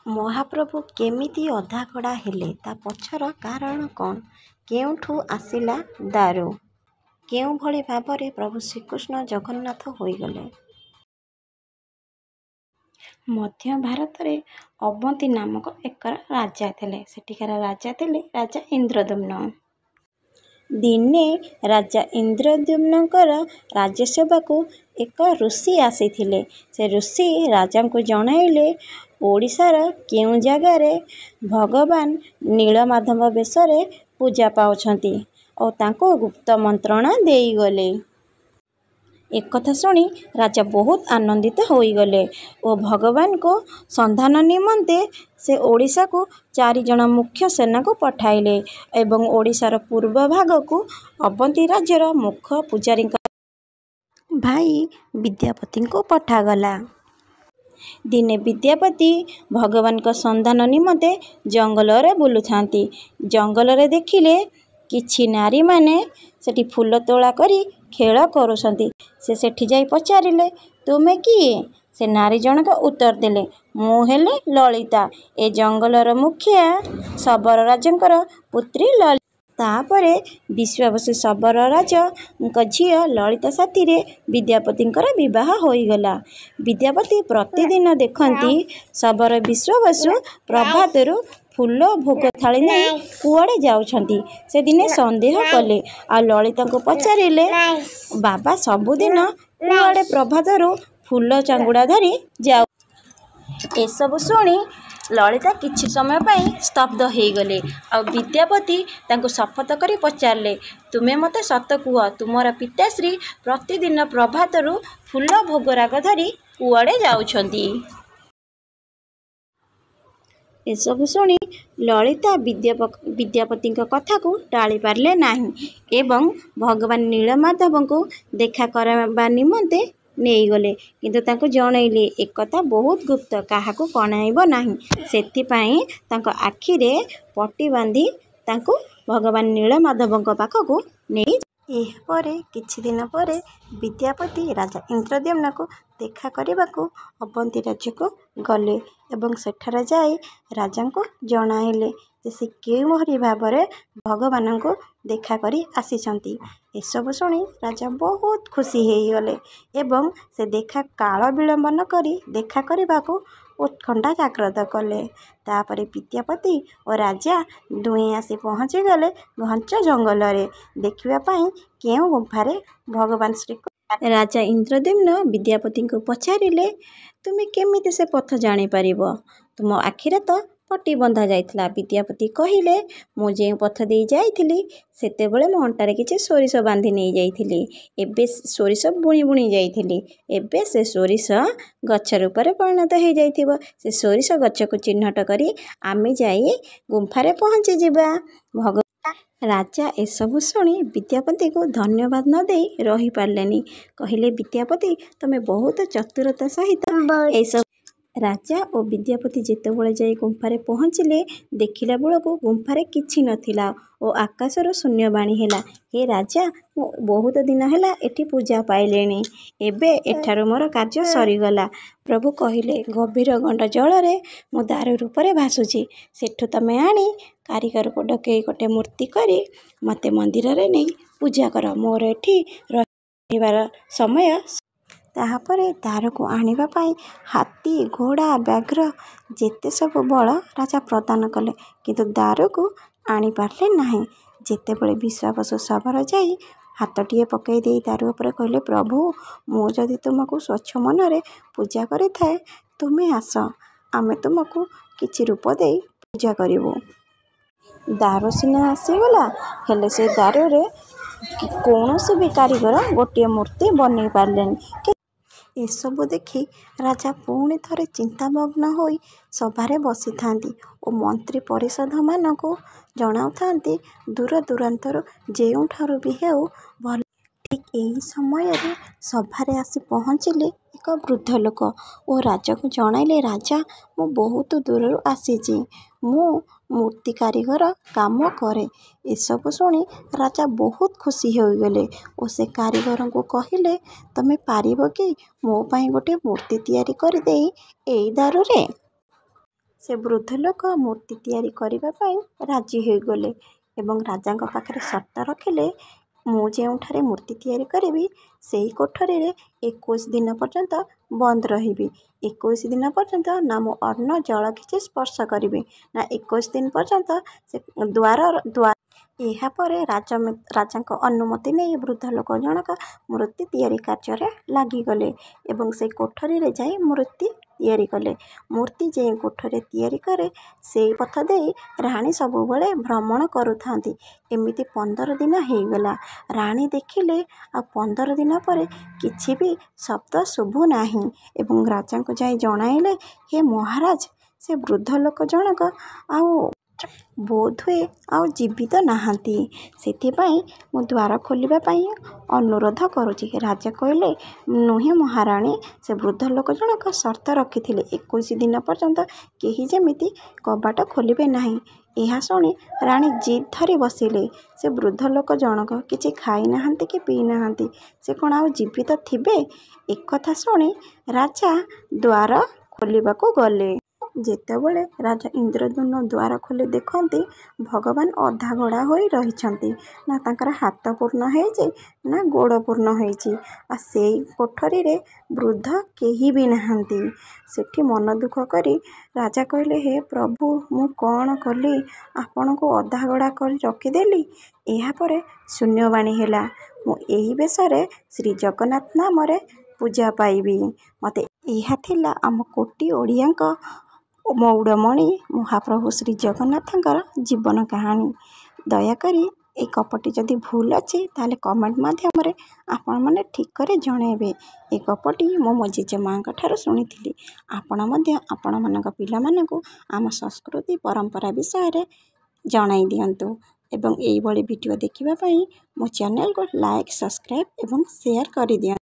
ମହାପ୍ରଭୁ କେମିତି ଅଧାଗଢ଼ା ହେଲେ, ତା ପଛର କାରଣ କ'ଣ? କେଉଁଠୁ ଆସିଲା ଦାରୁ? କେଉଁଭଳି ଭାବରେ ପ୍ରଭୁ ଶ୍ରୀକୃଷ୍ଣ ଜଗନ୍ନାଥ ହୋଇଗଲେ? ମଧ୍ୟ ଭାରତରେ ଅବନ୍ତୀ ନାମକ ଏକ ରାଜା ଥିଲେ। ସେଠିକାର ରାଜା ଥିଲେ ରାଜା ଇନ୍ଦ୍ରଦ୍ୟୁମ୍ନ। ଦିନେ ରାଜା ଇନ୍ଦ୍ରଦ୍ୟୁମ୍ନଙ୍କର ରାଜସଭାକୁ ଏକ ଋଷି ଆସିଥିଲେ। ସେ ଋଷି ରାଜାଙ୍କୁ ଜଣାଇଲେ ଓଡ଼ିଶାର କେଉଁ ଜାଗାରେ ଭଗବାନ ନୀଳମାଧବ ବେଶରେ ପୂଜା ପାଉଛନ୍ତି ଓ ତାଙ୍କୁ ଗୁପ୍ତ ମନ୍ତ୍ରଣା ଦେଇଗଲେ। ଏକଥା ଶୁଣି ରାଜା ବହୁତ ଆନନ୍ଦିତ ହୋଇଗଲେ ଓ ଭଗବାନଙ୍କୁ ସନ୍ଧାନ ନିମନ୍ତେ ସେ ଓଡ଼ିଶାକୁ ଚାରିଜଣ ମୁଖ୍ୟ ସେନାଙ୍କୁ ପଠାଇଲେ ଏବଂ ଓଡ଼ିଶାର ପୂର୍ବ ଭାଗକୁ ଅବନ୍ତୀ ରାଜ୍ୟର ମୁଖ୍ୟ ପୂଜାରୀଙ୍କ ଭାଇ ବିଦ୍ୟାପତିଙ୍କୁ ପଠାଗଲା। ଦିନେ ବିଦ୍ୟାପତି ଭଗବାନଙ୍କ ସନ୍ଧାନ ନିମନ୍ତେ ଜଙ୍ଗଲରେ ବୁଲୁଥାନ୍ତି। ଜଙ୍ଗଲରେ ଦେଖିଲେ କିଛି ନାରୀମାନେ ସେଠି ଫୁଲ ତୋଳା କରି ଖେଳ କରୁଛନ୍ତି। ସେ ସେଠି ଯାଇ ପଚାରିଲେ, ତୁମେ କିଏ? ସେ ନାରୀ ଜଣକ ଉତ୍ତର ଦେଲେ, ମୁଁ ହେଲି ଲଳିତା, ଏ ଜଙ୍ଗଲର ମୁଖିଆ ଶବର ରାଜଙ୍କର ପୁତ୍ରୀ ଲଳିତା। ତା'ପରେ ବିଶ୍ୱାବସୁ ଶବର ରାଜଙ୍କ ଝିଅ ଲଳିତା ସାଥିରେ ବିଦ୍ୟାପତିଙ୍କର ବିବାହ ହୋଇଗଲା। ବିଦ୍ୟାପତି ପ୍ରତିଦିନ ଦେଖନ୍ତି ଶବର ବିଶ୍ୱାବସୁ ପ୍ରଭାତରୁ ଫୁଲ ଭୋଗ ଥାଳି ନେଇ କୁଆଡ଼େ ଯାଉଛନ୍ତି। ସେ ଦିନେ ସନ୍ଦେହ କଲେ ଆଉ ଲଳିତାଙ୍କୁ ପଚାରିଲେ, ବାବା ସବୁଦିନ କୁଆଡ଼େ ପ୍ରଭାତରୁ ଫୁଲ ଚାଙ୍ଗୁଡ଼ା ଧରି ଯାଉ। ଏସବୁ ଶୁଣି ଲଳିତା କିଛି ସମୟ ପାଇଁ ସ୍ତବ୍ଧ ହୋଇଗଲେ ଆଉ ବିଦ୍ୟାପତି ତାଙ୍କୁ ଶପଥ କରି ପଚାରିଲେ, ତୁମେ ମୋତେ ସତ କୁହ, ତୁମର ପିତାଶ୍ରୀ ପ୍ରତିଦିନ ପ୍ରଭାତରୁ ଫୁଲ ଭୋଗରାଗ ଧରି କୁଆଡ଼େ ଯାଉଛନ୍ତି? ଏସବୁ ଶୁଣି ଲଳିତା ବିଦ୍ୟାପତିଙ୍କ କଥାକୁ ଟାଳି ପାରିଲେ ନାହିଁ ଏବଂ ଭଗବାନ ନୀଳମାଧବଙ୍କୁ ଦେଖା କରିବା ନିମନ୍ତେ ନେଇଗଲେ। କିନ୍ତୁ ତାଙ୍କୁ ଜଣାଇଲେ, ଏକଥା ବହୁତ ଗୁପ୍ତ, କାହାକୁ ଜଣାଇବ ନାହିଁ। ସେଥିପାଇଁ ତାଙ୍କ ଆଖିରେ ପଟି ବାନ୍ଧି ତାଙ୍କୁ ଭଗବାନ ନୀଳମାଧବଙ୍କ ପାଖକୁ ନେଇ। ଏହାପରେ କିଛିଦିନ ପରେ ବିଦ୍ୟାପତି ରାଜା ଇନ୍ଦ୍ରଦ୍ୟୁମ୍ନଙ୍କୁ ଦେଖା କରିବାକୁ ଅବନ୍ତୀ ରାଜ୍ୟକୁ ଗଲେ ଏବଂ ସେଠାରେ ଯାଇ ରାଜାଙ୍କୁ ଜଣାଇଲେ ଯେ ସେ କେଉଁଭଳି ଭାବରେ ଭଗବାନଙ୍କୁ ଦେଖା କରି ଆସିଛନ୍ତି। ଏସବୁ ଶୁଣି ରାଜା ବହୁତ ଖୁସି ହୋଇଗଲେ ଏବଂ ସେ ଦେଖା କାଳ ବିଳମ୍ବ ନ କରି ଦେଖା କରିବାକୁ ଉତ୍କଣ୍ଠା ଜାଗ୍ରତ କଲେ। ତା'ପରେ ବିଦ୍ୟାପତି ଓ ରାଜା ଦୁହେଁ ଆସି ପହଞ୍ଚିଗଲେ ଘଞ୍ଚ ଜଙ୍ଗଲରେ ଦେଖିବା ପାଇଁ କେଉଁ ଗୁମ୍ଫାରେ ଭଗବାନ ଶ୍ରୀକୃଷ୍ଣ। ରାଜା ଇନ୍ଦ୍ରଦ୍ୟୁମ୍ନ ବିଦ୍ୟାପତିଙ୍କୁ ପଚାରିଲେ, ତୁମେ କେମିତି ସେ ପଥ ଜାଣିପାରିବ? ତୁମ ଆଖିରେ ତ ପଟି ବନ୍ଧା ଯାଇଥିଲା। ବିଦ୍ୟାପତି କହିଲେ, ମୁଁ ଯେଉଁ ପଥ ଦେଇ ଯାଇଥିଲି ସେତେବେଳେ ମୋ ଅଣ୍ଟାରେ କିଛି ସୋରିଷ ବାନ୍ଧି ନେଇଯାଇଥିଲି। ଏବେ ସୋରିଷ ବୁଣି ବୁଣି ଯାଇଥିଲି। ଏବେ ସେ ସୋରିଷ ଗଛ ରୂପରେ ପରିଣତ ହୋଇଯାଇଥିବ। ସେ ସୋରିଷ ଗଛକୁ ଚିହ୍ନଟ କରି ଆମେ ଯାଇ ଗୁମ୍ଫାରେ ପହଞ୍ଚିଯିବା। ରାଜା ଏସବୁ ଶୁଣି ବିଦ୍ୟାପତିଙ୍କୁ ଧନ୍ୟବାଦ ନ ଦେଇ ରହିପାରିଲେନି। କହିଲେ, ବିଦ୍ୟାପତି, ତୁମେ ବହୁତ ଚତୁରତା ସହିତ ଏସବୁ। ରାଜା ଓ ବିଦ୍ୟାପତି ଯେତେବେଳେ ଯାଇ ଗୁମ୍ଫାରେ ପହଞ୍ଚିଲେ, ଦେଖିଲା ବେଳକୁ ଗୁମ୍ଫାରେ କିଛି ନଥିଲା ଓ ଆକାଶରୁ ଶୂନ୍ୟବାଣୀ ହେଲା, ହେ ରାଜା, ମୁଁ ବହୁତ ଦିନ ହେଲା ଏଠି ପୂଜା ପାଇଲିଣି। ଏବେ ଏଠାରୁ ମୋର କାର୍ଯ୍ୟ ସରିଗଲା। ପ୍ରଭୁ କହିଲେ, ଗଭୀର ଗଣ୍ଡ ଜଳରେ ମୁଁ ଦାରୁ ରୂପରେ ଭାସୁଛି। ସେଠୁ ତମେ ଆଣି କାରିଗରକୁ ଡକେଇ ଗୋଟେ ମୂର୍ତ୍ତି କରି ମୋତେ ମନ୍ଦିରରେ ନେଇ ପୂଜା କର। ମୋର ଏଠି ରହିବାର ସମୟ। ତାହାପରେ ଦାରୁକୁ ଆଣିବା ପାଇଁ ହାତୀ, ଘୋଡ଼ା, ବ୍ୟାଘ୍ର ଯେତେ ସବୁ ବଳ ରାଜା ପ୍ରଦାନ କଲେ, କିନ୍ତୁ ଦାରୁକୁ ଆଣିପାରିଲେ ନାହିଁ। ଯେତେବେଳେ ବିଶ୍ୱାବସୁ ଶବର ଯାଇ ହାତଟିଏ ପକାଇ ଦେଇ ଦାରୁ ଉପରେ କହିଲେ, ପ୍ରଭୁ, ମୁଁ ଯଦି ତୁମକୁ ସ୍ୱଚ୍ଛ ମନରେ ପୂଜା କରିଥାଏ, ତୁମେ ଆସ, ଆମେ ତୁମକୁ କିଛି ରୂପ ଦେଇ ପୂଜା କରିବୁ। ଦାରୁ ସିନା ଆସିଗଲା, ହେଲେ ସେ ଦାରୁରେ କୌଣସି ବି କାରିଗର ଗୋଟିଏ ମୂର୍ତ୍ତି ବନେଇ ପାରିଲେନି। ଏସବୁ ଦେଖି ରାଜା ପୁଣି ଥରେ ଚିନ୍ତାମଗ୍ନ ହୋଇ ସଭାରେ ବସିଥାନ୍ତି ଓ ମନ୍ତ୍ରୀ ପରିଷଦମାନଙ୍କୁ ଜଣାଉଥାନ୍ତି, ଦୂରଦୂରାନ୍ତରୁ ଯେଉଁଠାରୁ ବି ହେଉ ଭଲ। ଠିକ୍ ଏହି ସମୟରେ ସଭାରେ ଆସି ପହଞ୍ଚିଲେ ଏକ ବୃଦ୍ଧ ଲୋକ ଓ ରାଜାଙ୍କୁ ଜଣାଇଲେ, ରାଜା, ମୁଁ ବହୁତ ଦୂରରୁ ଆସିଛି। ମୁଁ ମୂର୍ତ୍ତି କାରିଗର କାମ କରେ। ଏସବୁ ଶୁଣି ରାଜା ବହୁତ ଖୁସି ହୋଇଗଲେ ଓ ସେ କାରିଗରଙ୍କୁ କହିଲେ, ତୁମେ ପାରିବ କି ମୋ ପାଇଁ ଗୋଟିଏ ମୂର୍ତ୍ତି ତିଆରି କରିଦେଇ ଏଇ ଦାରୁରେ? ସେ ବୃଦ୍ଧ ଲୋକ ମୂର୍ତ୍ତି ତିଆରି କରିବା ପାଇଁ ରାଜି ହୋଇଗଲେ ଏବଂ ରାଜାଙ୍କ ପାଖରେ ସର୍ତ୍ତ ରଖିଲେ, ମୁଁ ଯେଉଁଠାରେ ମୂର୍ତ୍ତି ତିଆରି କରିବି ସେଇ କୋଠରୀରେ 21 ଦିନ ପର୍ଯ୍ୟନ୍ତ ବନ୍ଦ ରହିବି। 21 ଦିନ ପର୍ଯ୍ୟନ୍ତ ନା ମୁଁ ଅନ୍ନ ଜଳ କିଛି ସ୍ପର୍ଶ କରିବି ନା 21 ଦିନ ପର୍ଯ୍ୟନ୍ତ ସେ ଦ୍ୱାର। ଏହାପରେ ରାଜାଙ୍କ ଅନୁମତି ନେଇ ବୃଦ୍ଧ ଲୋକ ଜଣକ ମୂର୍ତ୍ତି ତିଆରି କାର୍ଯ୍ୟରେ ଲାଗିଗଲେ ଏବଂ ସେଇ କୋଠରୀରେ ଯାଇ ମୂର୍ତ୍ତି ତିଆରି କଲେ। ମୂର୍ତ୍ତି ଯେଉଁ କୋଠରୀରେ ତିଆରି କରେ, ସେଇ ପଥ ଦେଇ ରାଣୀ ସବୁବେଳେ ଭ୍ରମଣ କରୁଥାନ୍ତି। ଏମିତି 15 ଦିନ ହେଇଗଲା। ରାଣୀ ଦେଖିଲେ ଆଉ 15 ଦିନ ପରେ କିଛି ବି ଶବ୍ଦ ଶୁଭୁ ନାହିଁ ଏବଂ ରାଜାଙ୍କୁ ଯାଇ ଜଣାଇଲେ, ହେ ମହାରାଜ, ସେ ବୃଦ୍ଧ ଲୋକ ଜଣକ ଆଉ ବୋଧହୁଏ ଆଉ ଜୀବିତ ନାହାନ୍ତି, ସେଥିପାଇଁ ମୁଁ ଦ୍ୱାର ଖୋଲିବା ପାଇଁ ଅନୁରୋଧ କରୁଛି। ରାଜା କହିଲେ, ନୁହେଁ ମହାରାଣୀ, ସେ ବୃଦ୍ଧ ଲୋକ ଜଣକ ସର୍ତ୍ତ ରଖିଥିଲେ 21 ଦିନ ପର୍ଯ୍ୟନ୍ତ କେହି ଯେମିତି କବାଟ ଖୋଲିବେ ନାହିଁ। ଏହା ଶୁଣି ରାଣୀ ଜିଦ୍ ଧରି ବସିଲେ, ସେ ବୃଦ୍ଧ ଲୋକ ଜଣକ କିଛି ଖାଇନାହାନ୍ତି କି ପିଇନାହାନ୍ତି, ସେ କ'ଣ ଆଉ ଜୀବିତ ଥିବେ? ଏକଥା ଶୁଣି ରାଜା ଦ୍ୱାର ଖୋଲିବାକୁ ଗଲେ। ଯେତେବେଳେ ରାଜା ଇନ୍ଦ୍ରଦ୍ୟୁମ୍ନ ଦ୍ୱାର ଖୋଲି ଦେଖନ୍ତି, ଭଗବାନ ଅଧାଗଢ଼ା ହୋଇ ରହିଛନ୍ତି। ନା ତାଙ୍କର ହାତ ପୂର୍ଣ୍ଣ ହେଇଛି ନା ଗୋଡ଼ ପୂର୍ଣ୍ଣ ହେଇଛି, ଆଉ ସେଇ କୋଠରୀରେ ବୃଦ୍ଧ କେହି ବି ନାହାନ୍ତି। ସେଠି ମନ ଦୁଃଖ କରି ରାଜା କହିଲେ, ହେ ପ୍ରଭୁ, ମୁଁ କ'ଣ କଲି? ଆପଣଙ୍କୁ ଅଧାଗଢ଼ା କରି ରଖିଦେଲି। ଏହାପରେ ଶୂନ୍ୟବାଣୀ ହେଲା, ମୁଁ ଏହି ବେଶରେ ଶ୍ରୀ ଜଗନ୍ନାଥ ନାମରେ ପୂଜା ପାଇବି। ମୋତେ ଏହା ଥିଲା ଆମ କୋଟି ଓଡ଼ିଆଙ୍କ ମଉଡ଼ମଣି ମହାପ୍ରଭୁ ଶ୍ରୀ ଜଗନ୍ନାଥଙ୍କର ଜୀବନ କାହାଣୀ। ଦୟାକରି ଏ ଗପଟି ଯଦି ଭୁଲ ଅଛି, ତାହେଲେ କମେଣ୍ଟ ମାଧ୍ୟମରେ ଆପଣମାନେ ଠିକ୍ କରି ଜଣାଇବେ। ଏ ଗପଟି ମୁଁ ମୋ ଜେଜେମାଆଙ୍କ ଠାରୁ ଶୁଣିଥିଲି। ଆପଣ ମଧ୍ୟ ଆପଣମାନଙ୍କ ପିଲାମାନଙ୍କୁ ଆମ ସଂସ୍କୃତି ପରମ୍ପରା ବିଷୟରେ ଜଣାଇ ଦିଅନ୍ତୁ ଏବଂ ଏଇଭଳି ଭିଡ଼ିଓ ଦେଖିବା ପାଇଁ ମୋ ଚ୍ୟାନେଲକୁ ଲାଇକ୍, ସବସ୍କ୍ରାଇବ୍ ଏବଂ ସେୟାର କରିଦିଅନ୍ତୁ।